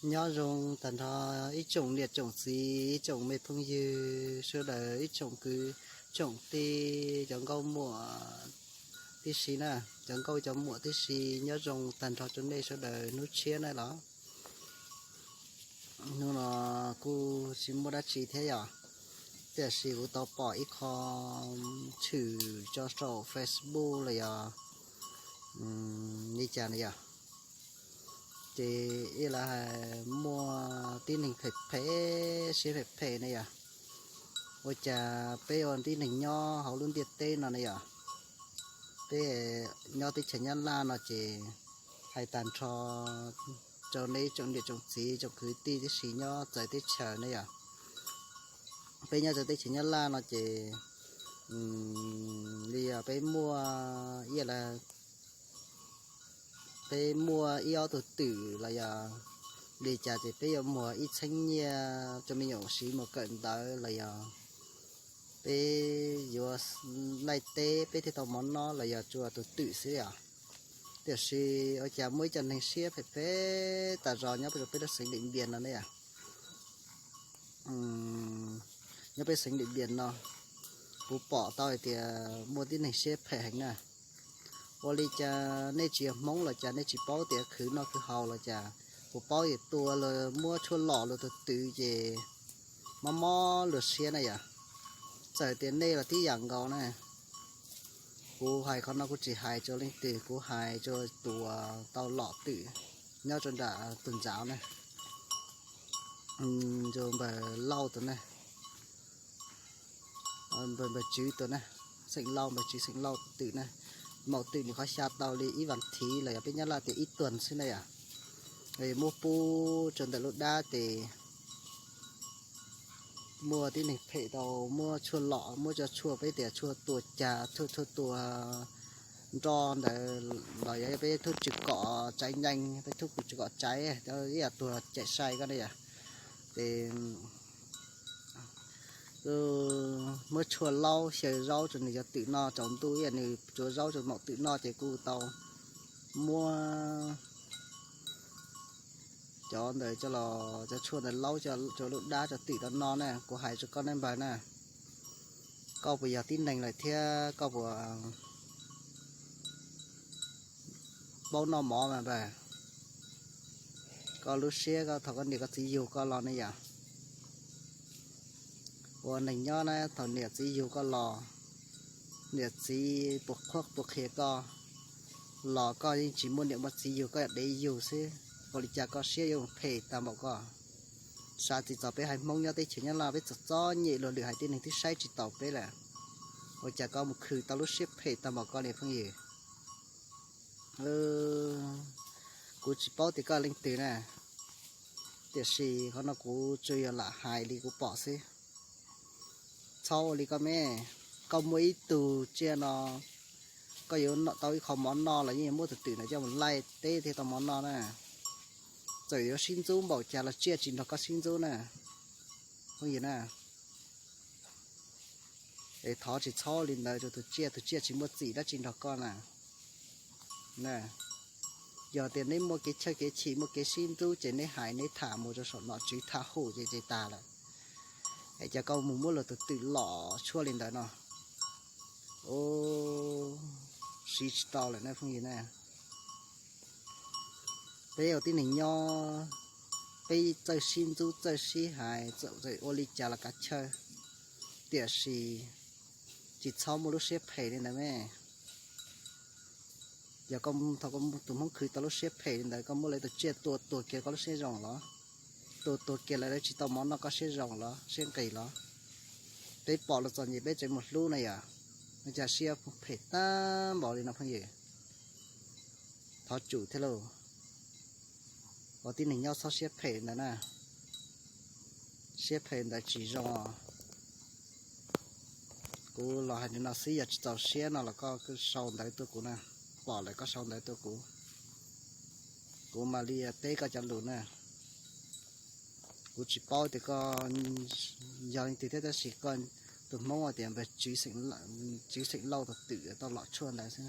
Nyob zoo tag nrho ib tsoom niam tsoom txiv, ib tsoom me phooj ywg sawv daws, ib tsoom kwv tsoom tij, cov nkauj muam tib si na, cov nkauj cov muam tib si, nyob zoo tag nrho rau nej sawv daws hnub tshiab na los. Hnub no kuj tsis muaj dab tsi thiab yom, tiam sis kuv tau pom ib qho tshwm tso saum Facebook los yog li cas na yom, ces ib los hais muaj tib neeg phem phem, siab phem phem na yom. Ua cas peb ua tib neeg nyob hauv lub ntiaj teb no na yom, peb nyob teb chaws Nyab Laj no ces hais tag nrho rau nej tsoom niam tsoom txiv tsoom kwv tij tib si nyob txawv teb chaws na yom. Peb nyob txawv teb chaws Nyab Laj no ces li yog peb muaj ib peb muaj ib ob tug twm los yog li cas ces peb yuav muag ib txheeb nyiaj rau me nyuam siv mus kawm ntawv los yog peb yuav laij teb peb thiaj tau mov noj los yog tsuas tus twm xwb yom. Tiam sis ua cas muaj ib co neeg siab phem phem tas zog nyob rau peb lub xeev Dim Npias no ne yom. Nyob peb xeev Dim Npias no, kuv pom tau hais tias muaj tib neeg siab phem heev na. Ua li cas nej tsis yog Hmoob los cas nej tsis paub tias khwv noj khwv haus los cas, kuv paub tias tua luag muab tshuaj lom luag tus twm ces mob mob luag siab na yom. Txawm tias nej los tib yam nkaus na. Kuv hais qhov no kuv tsis hais rau leej twg, kuv hais rau tus uas tau lom twm nyob rau nram tus ntxauv na, rau npawg Lauj tus na, npawg Tswv tus na, xeem Lauj, npawg Tswv xeem Lauj twm na. Maum twm nws qhov xya tau li ib vas thiv los yog peb Nyab Laj tias ib tuag xwb na yom. Muab pub rau ntawm lub dab ces muaj tib neeg phem tau muab tshuaj lom, muab cov tshuaj peb tias tshuaj tua cag, tshuaj, tshuaj tua nroj ntawd los yog peb thub tsw kom tsaiv ncees, peb thub tsw kom tsaiv, cov ib yam tuag cawm sai ko ne yom. Ces muab tshuaj laub xyaw zaub rau nws cov twm noj, tsaus ntuj ib yam nws tsuav zaub rau maum twm noj ces kuj tau muab cov ntawd coj los, cov tshuaj ntawd laub rau lub dab rau twm tau noj na. Kuv hais rau koj ne npawg na, koj puas yog tib neeg lawm thiab koj puas paub noj mov mas npawg? Koj lub siab koj thaum koj niam koj txiv yug koj los ne yom. Ua neeg nyob na thaum niam txiv yug koj los, niam txiv puas qhuab puas qhia koj los koj yeej tsis muaj niam muaj txiv yug, koj yog dev yug xwb, ua li cas koj siab yuav mus phem tag npaum koj? Xav txij txog peb haiv Hmoob nyob teb chaws Nyab Laj peb txom txom nyem luag lwm haiv tib neeg twb saib tsis taus peb lawm, ua cas koj mus khwv tau lub siab phem tag npaum koj ne phooj ywg? Kuv tsis paub tias koj leej twg na, tiam sis qhov no kuv tsuas yog lam hais li kuv pom xwb. Txhob ua li koj me, koj muaj ib tug tsiaj no, koj yuav tau ib qho mov noj los yeej yuav muab tus twm ntawd coj mus laij teb thiaj tau mov noj na. Txawm yuav sib ntxub npaum cas los tsiaj tsis nrog koj sib ntxub na, phooj ywg na. Es thov tsis txhob li ntawd rau tus tsiaj, tus tsiaj tsis muaj txim dab tsi nrog koj na. Yog tias neb muaj kev chawj kev chim, muaj kev sib ntxub ces neb hais neb tham mus rau saum nom tswv tha hum ces ces tag lawm. Es cas koj mus muab luag tus twm lom tshuaj li ntawd no, siv tsis tau lawm na phooj ywg na. Peb ua tib neeg nyob, peb txawj sib ntxub txawj sib hais, txawm ua li cas los kav chawj, tiam sis tsis txhob muaj lub siab phem li ntawd me. Yog koj, thaum koj tus Hmoob khwv tau lub siab phem li ntawd, koj muab lawv tus tsiaj tua tuag kiag koj lub siab zoo los? Tua tuag kiag lawv, lawv tsis tau mov noj koj siab zoo los siab nqis los? Peb pom luag txom nyem peb tseem mus hlub na yom, ua cas siab phem tag npaum li no phooj ywg? Thov tsum thiab lauj. Ua tib neeg nyob txhob siab phem ntawd na, siab phem ntawd tsis zoo. Kuv los hais li no xwb, yog tsis txaus siab no los koj sau ntawv tuaj kuv na, pom lawm koj sau ntawv tuaj kuv, kuv mam li teb koj cov lus na. Kuv tsis paub tias koj yog leej twg thiab tab sis koj, tus Hmoob tias npawg Tswv Xeem Lauj tus twm tau lom tshuaj ntawd xwb.